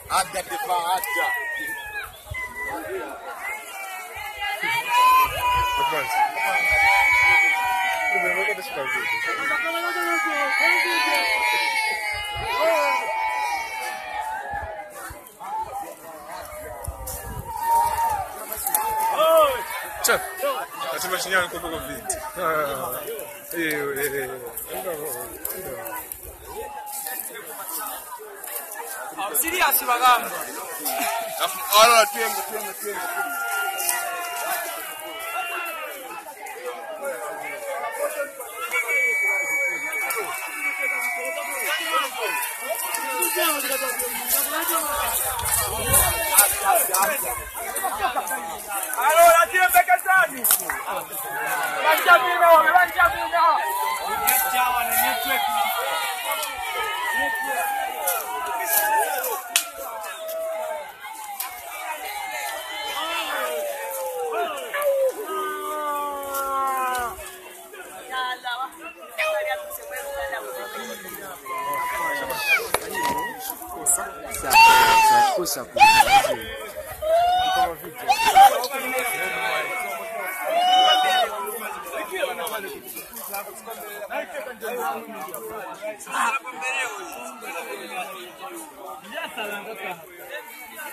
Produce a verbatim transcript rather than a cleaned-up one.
Ada de pa ada. Chef, ati mashinyana kuko covid. Ah, eh, eh, eh. Serious bagamba. Ala, twende, twende, twende. Allora, tira per Cassani! Lancia vino, lancia vino!